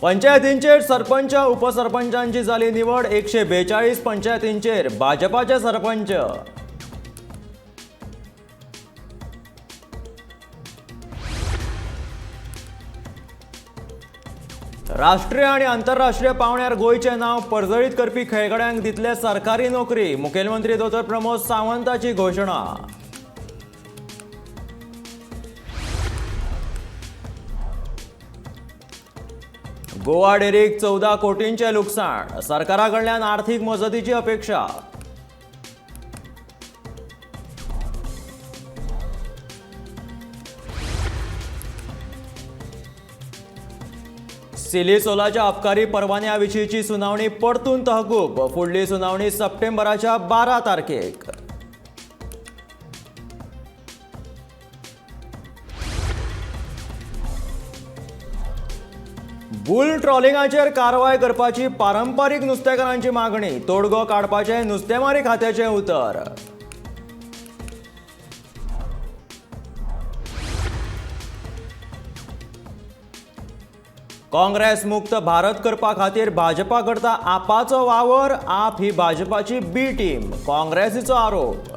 पंचायतींचेर सरपंच उपसरपंचांची जाली निवड. 142 पंचायतींचेर भाजपाचे सरपंच. राष्ट्रीय आनी आंतरराष्ट्रीय पांवड्यार गोंयचें नांव परजळीत करपी खेळगड्यांक दितले सरकारी नोकरी. मुखेलमंत्री दोतोर प्रमोद सावंताची घोशणा. गोवा डेरीक 14 कोटींचें लुकसाण. सरकारा कडल्यान आर्थीक मजतीची अपेक्षा. सिलिसोलाच्या अबकारी परवान्या विशींची सुनावणी परतून तहकूब. फुडली सुनावणी सप्टेंबराच्या 12 तारखेक. बुल ट्रॉलिंगाचेर कारवाय करपाची पारंपारीक नुस्तेकारांची मागणी. तोडगो काडपाचें नुस्तेमारी खात्याचें उतर. काँग्रेस मुक्त भारत करपा खातीर भाजपा करता आपाचो वावर. आप ही भाजपाची बी टीम, काँग्रेसीचो आरोप.